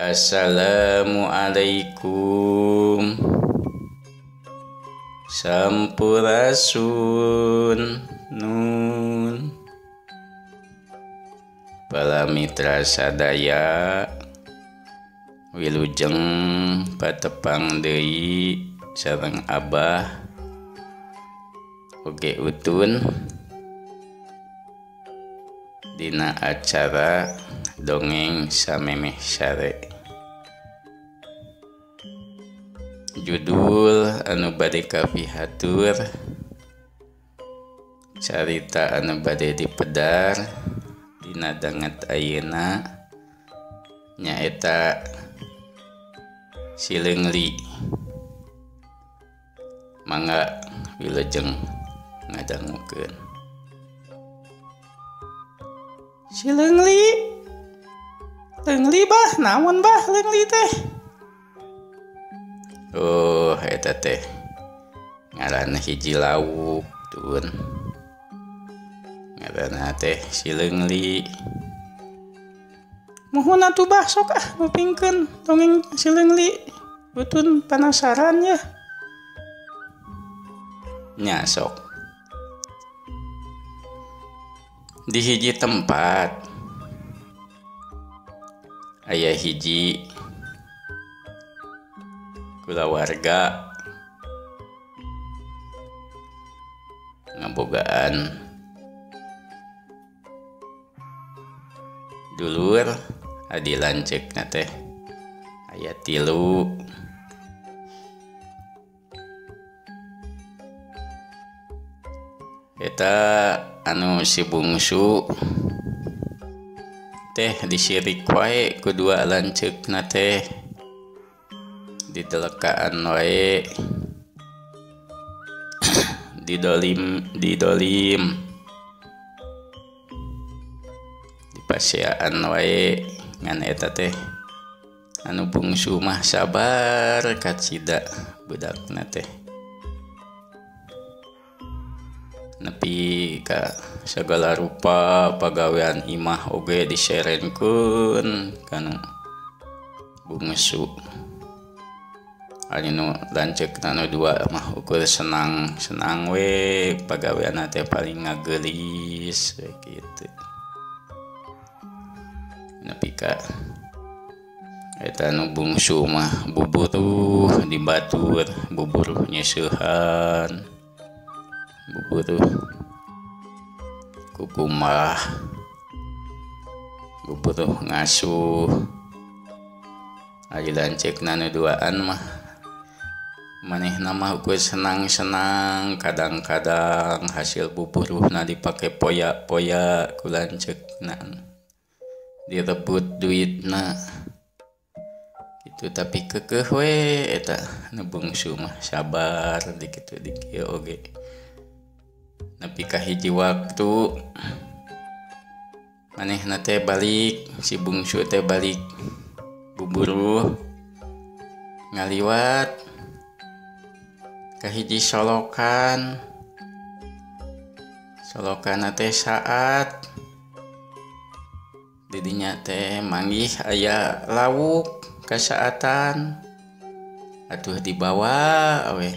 Assalamualaikum. Sampurasun nun. Para mitra sadaya wilujeng patepang deui sareng Abah oge Utun dina acara dongeng samemeh sare. Judul anu bade kapihatur, carita anu bade dipedar dina danget ayeuna nyaeta Si Leungli. Mangga wilujeng ngadangukeun. Si Leungli, Leungli bah, naon bah Leungli teh? Oh, eta teh ngaranna hiji lauk tun. Ngaranna teh Si Leungli. Muhun atuh bah sok ah ngupingkeun dongeng Si Leungli. Utun penasaran ya. Nya sok. Di hiji tempat aya hiji kulawarga ngabogaan dulur adi lanceukna teh aya 3. Eta anu si bungsu teh disirik wae ku dua lanceukna teh, ditelekaan wae, didolim, dipaseaan wae. Ngan eta teh anu bungsu mah sabar kacida budakna teh nepi ka sagala rupa pagawean imah oge diserenkeun kanu bungsu. Anu lanceukna nu dua mah ukur senang-senang we pagaweanna teh paling ngageulis we kitu. Nepi ka eta nu bungsu mah buburuh di batur, buburuh nyeusehan, buburuh kukumah, buburuh ngasuh. Ari lanceukna nu duaan mah manehna mah ukur senang-senang, kadang-kadang hasil buburuhna dipake poya-poya ku lanceukna, direbut duitna gitu. Tapi kekeuh we eta nu bungsu mah sabar dikitu dikieu oge. Nepi ka hiji waktu manehna teh balik, si bungsu teh balik buburuh ngaliwat ka hiji solokan. Solokanna teh saat didinya teh manggih aya lauk kasaatan, atuh dibawa we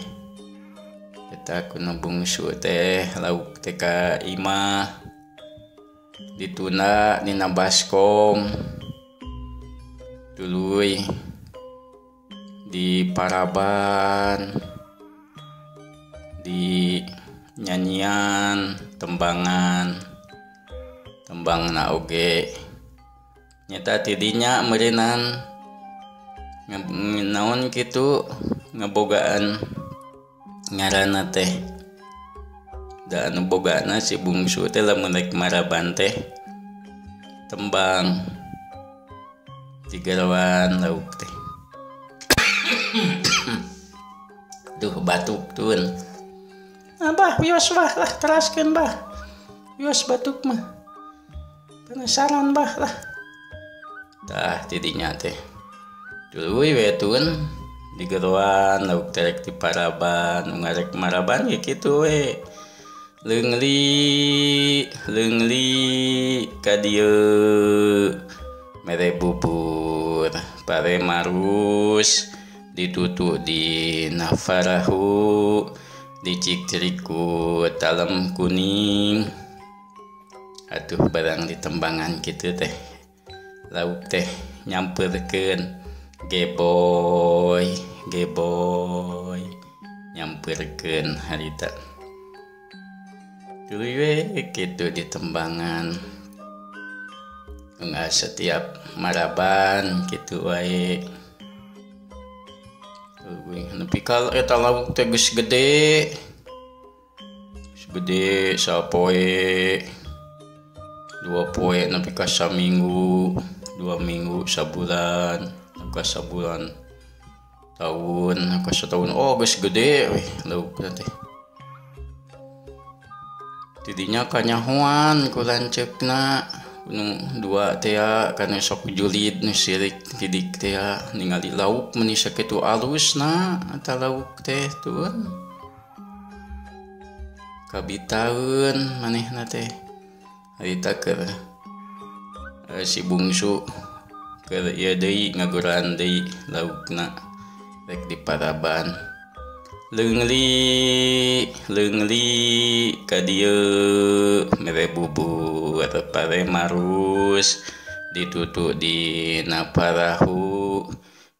eta ku nu bungsu teh lauk teh ka imah, ditunda dina baskom tuluy di paraban, di nyanyian tembangan, tembangna oge nyata tidinya meureunan naon kitu ngebogaan ngaranna teh. Da anu bogana si bungsu teh lamun rek maraban teh tembang digeroan lauk teh. Duh batuk tun. Abah wios bah lah teraskeun bah. Wios batuk mah. Penasaran bah lah. Tah tidinya teh tuluy we tun digeroan lauk teh rek diparaban, nu ngarek maraban ge kitu we. Leungli leungli ka dieu mere bubur pare marus ditutu di nafarahu dicik-cirik ku talem kuning. Atuh barang ditembangan kitu teh lauk teh nyamperkeun geboy geboy nyamperkeun harita. Tuluy we kitu ditembangan enggak setiap maraban kitu wae. Nepi ka eta lauk teh geus gede. Geus gede sapoe 2 poe nepi ka saminggu, 2 minggu, sabulan, nepi ka sabulan tahun, nepi ka satahun. Oh geus gede weh lauk teh. Tidinya kanyahoan ku lanceukna nu 2 teh kana sok julid nu sirik didik teh ningali lauk meuni sakitu alusna eta lauk teh tuh. Kabitaeun manehna teh. Harita keur si bungsu keur ieu deui ngaguran deui laukna rek diparaban. Leungli leungli ka dieu mere bubur pare marus ditutu dina parahu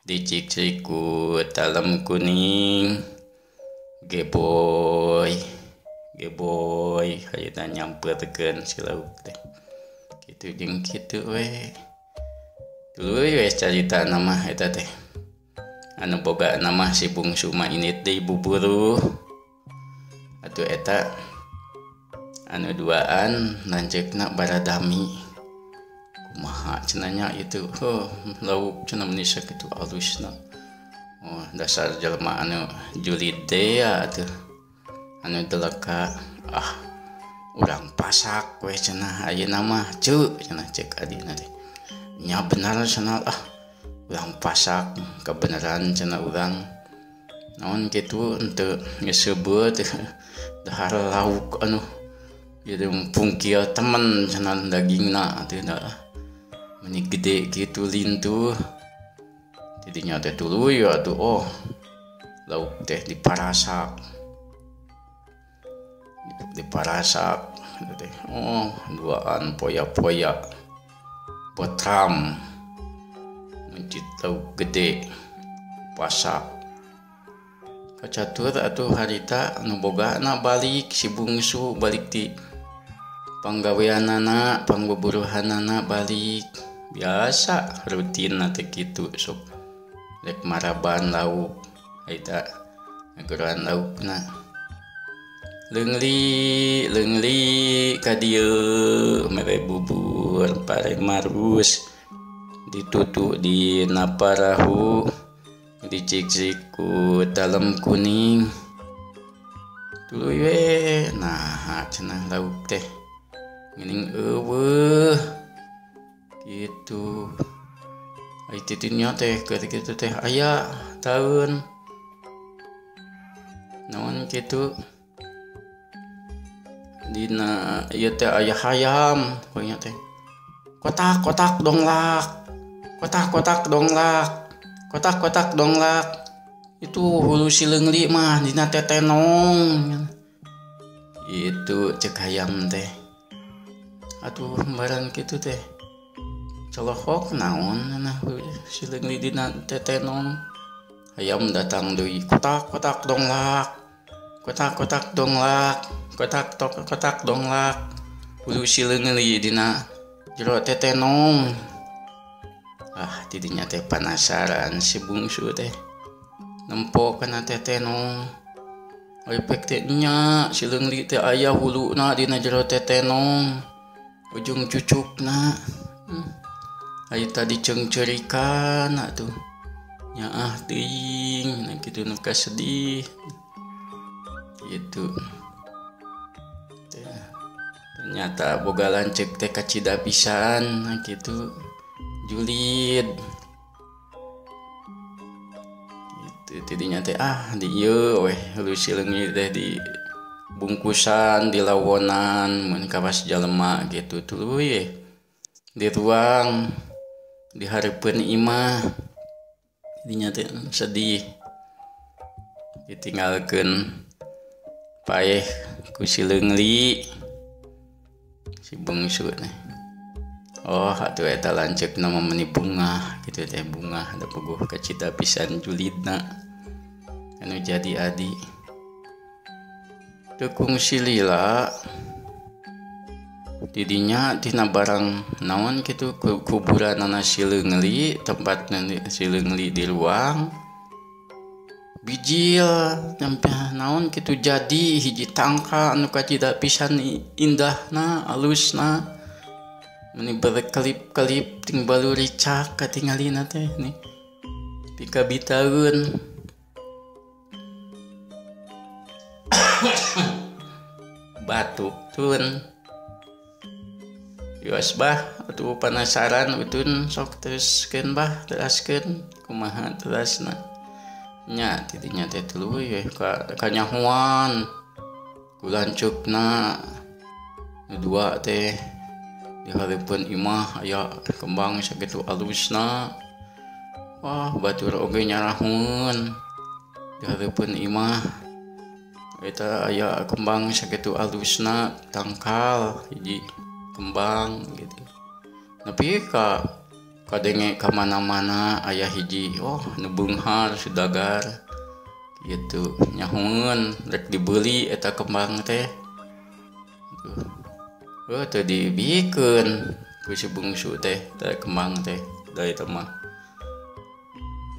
dicik-cik ku talem kuning geboy geboy hayana nyamperkeun si lauk teh kitu jeung kitu we. Tuluy we carita mah eta teh anu boga nama si bungsu mah init deui buburuh. Atuh eta anu duaan lanceukna baradami kumaha cenah nya itu heuh lauk cenah meuni sakitu alusna. Oh dasar jelema anu julid teh atuh anu deleka ah urang pasak we cenah ayeuna mah ceu cenah ceuk adina teh nya bener cenah ah urang pasak kebenaran cenah urang naon kitu henteu geus seubeuh dahar lauk anu ieu pungkil temen cenah dagingna teh da meuni gede kitu lintuh. Tidinya teh tuluy atuh oh lauk teh diparasak diparasak teh oh duaan poya-poya potram mencit lauk gede pasak kacatur atuh harita nu bogana balik si bungsu balik ti panggaweanana pangbuburuhanana balik biasa rutin teh kitu sok rek maraban lauk harita ngageroan laukna. Leungli leungli ka dieu mere bubur pare marus ditutu dina parahu dicik-cik ku talem kuning tuluy we nah cenah lauk teh geuning eueuh kitu. Ai titinya teh keur kitu teh aya taun naon kitu dina ieu teh aya hayam pokoknya teh kotak-kotak donglak kotak-kotak donglak kotak-kotak donglak itu hulu si leungli mah dina tetenong itu cek hayam teh atuh barang kitu teh colohok naon nah si leungli dina tetenong hayam datang deui kotak-kotak donglak kotak-kotak donglak kotak kotak donglak hulu si leungli dina jero tetenong. Ah tidinya teh panasaran si bungsu teh nempo kana tetenong oi pek teh nya si leungli teh aya huluna dina jero tetenong ujung cucukna. Aya tadi ceungceurikan atuh nyaah teuing nah kitu nu kasedih gitu. Ternyata boga lanceuk teh kacida pisan nah kitu julid gitu. Tidinya teh ah di ieu weh hulu si leungit teh di bungkusan di lawonan mun kawas jalema gitu tuluy di ruang di hareupeun imah. Dinya teh sedih ditinggalkeun paeh ku si Leungli si bungsu teh. Oh atuh eta lanceukna mah meuni bungah kitu teh, bungah da puguh kacida pisan julidna anu jadi adi. Teu kungsi lila didinya tina barang naon kitu kuburanana si Leungli, tempat si Leungli di ruang bijil nyampe naon kitu jadi hiji tangka anu kacida pisan indahna alusna meni berkelip-kelip ting baluricak katingalina teh nih pikabitaeun. Batuk tun Yos bah atuh penasaran utun sok teruskeun bah, teraskeun kumaha terasna nya tidinya teh tuluy we ka kanyahoan ku lanceukna nu dua teh di hareupeun imah aya kembang sakitu alusna. Wah batur oge nyarahun di hareupeun imah eta aya kembang sakitu alusna tangkal hiji kembang gitu. Nepi ka kadenge ka mana-mana aya hiji oh nu beunghar sudagar gitu nyahoeun rek dibeli eta kembang teh. Tuh. Oh teu dibikeun ku si bungsu teh eta kembang teh da eta mah.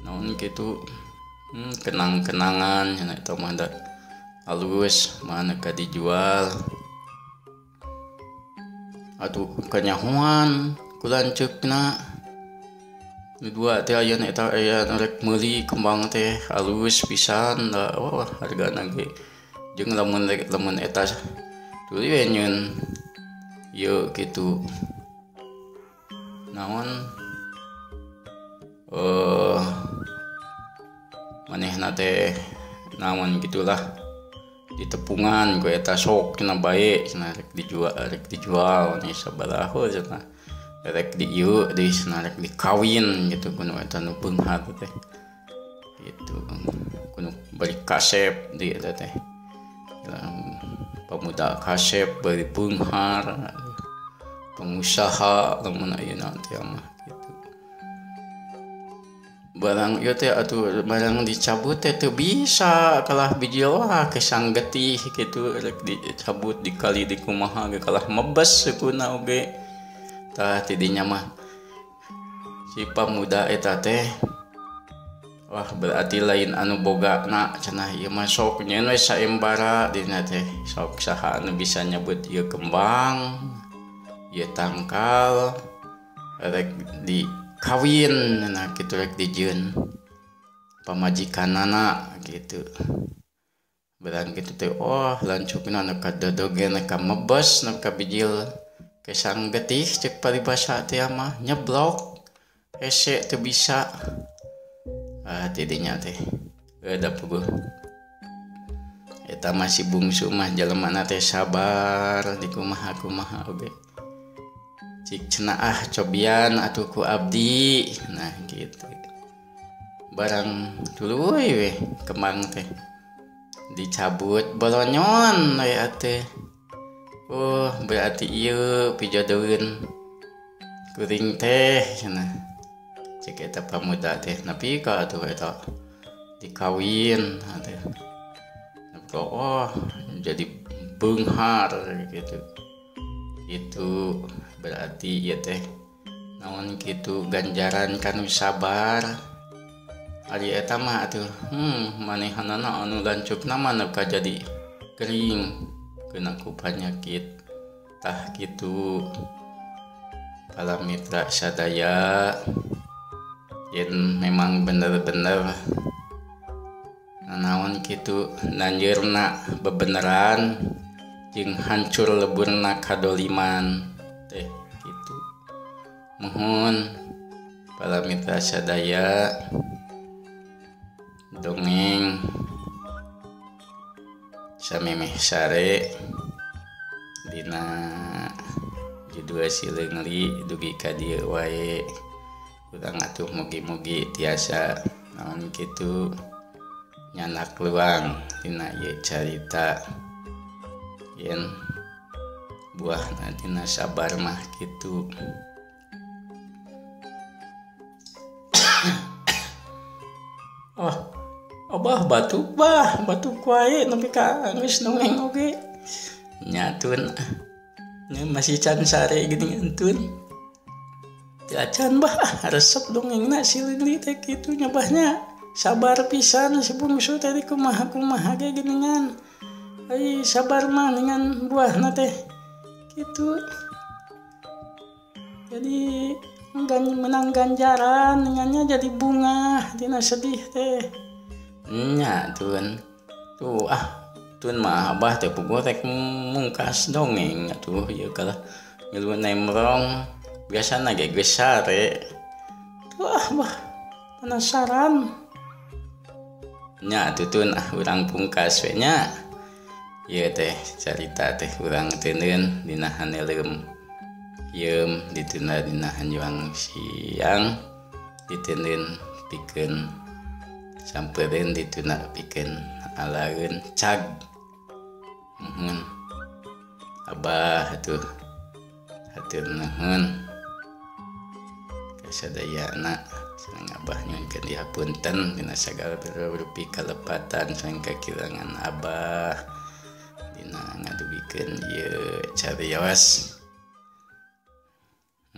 Naon kitu kenang-kenangan cenah eta mah da alus mana ka dijual. Atuh kanyahoan ku lanceukna nu dua teh aya eta aya rek meuli kembang teh alus pisan da oh hargana ge jeung lamun lamun eta tuluy we nyeun ieu kitu naon manehna teh naon gitulah ditepungan ku eta sok cenah bae cenah rek dijual nih sabaraha cenah rek di ieu deui cenah rek dikawin gitu ku nu eta nu beunghar teh gitu ku nu bari kasep deui eta teh pemuda kasep bari beunghar pengusaha lamun ayeuna teh mah gitu. Barang ieu teh atuh barang dicabut teh teu bisa kalah bijil wah kesang getih kitu rek dicabut dikali di kumaha ge kalah mebes sukuna oge. Tah tidinya mah si pamuda eta teh wah berarti lain anu bogana cenah ieu mah sok nyeun we saembara dina teh sok saha anu bisa nyabut ieu kembang ieu tangkal rek di kawin nah kitu rek dijieun pamajikanana gitu. Barang kitu teh oh lanceukna nu kadodoge nu ka mebes nu ka bijil kesang getih cek paribasa teh mah nyeblok hese teu bisa. Ah tidinya teh da puguh eta mah si bungsu mah jelemana teh sabar di kumaha-kumaha oge. Cik cenah ah cobian atuh ku abdi nah gitu. Barang tuluy we kembang teh dicabut bolonyon we atuh. Oh berarti ieu pijodoeun kuring teh cenah. Cek eta pamuda teh nepi ka atuh eta dikawin atuh. Nepi oh jadi beunghar gitu. Itu berarti ieu teh naon kitu ganjaran kanu sabar. Ari eta mah atuh manehanana anu lanceukna mah nu ka jadi kering kena ku panyakit. Tah kitu para mitra sadaya yen memang bener-bener naon kitu nanjeurna bebeneran jeung hancur leburna kadoliman teh gitu. Mohon para mitra sadaya dongeng samemeh sare dina judul si Leungli dugi ka dieu wae. Urang atuh mugi-mugi tiasa Naon kitu nyanak luang dina ieu carita yen buahna tina sabar mah kitu. Oh, abah batuk bah, batuk wae nepi ka geus dongeng oge. Nya tun. Nya masih can sare geuning entun. Teu acan bah, resep dongengna si Lili teh kitu nya bahnya. Sabar pisan si bungsu tadi kumaha-kumaha ge geuningan. Ai sabar mah dengan buahna teh kitu. Jadi menang ganjaran dengannya jadi bunga dina sedih teh. Nya tun. Tuh ah tun mah abah teh puguh rek mungkas dongeng atuh ieu kalah ngilu nemrong biasana ge geus sare. Tuh ah bah penasaran. Nya atuh tun ah urang pungkas we nya. Ieu teh carita teh urang teuneun dina haneleum. Yeum ditunda dina hanjuang siang diteundeun pikeun sampereun ditunda pikeun alaeun cag. Nuhun abah atuh hatur nuhun kasadayana sareng abah nyuhunkeun dihapunten dina sagala rupi kalepatan sareng kakirangan abah dina ngadugikeun ieu carios.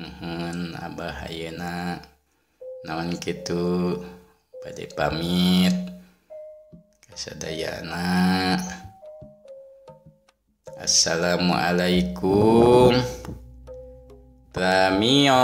Nuhun abah ayeuna naon kitu bade pamit kasadayana. Assalamualaikum. Pramios.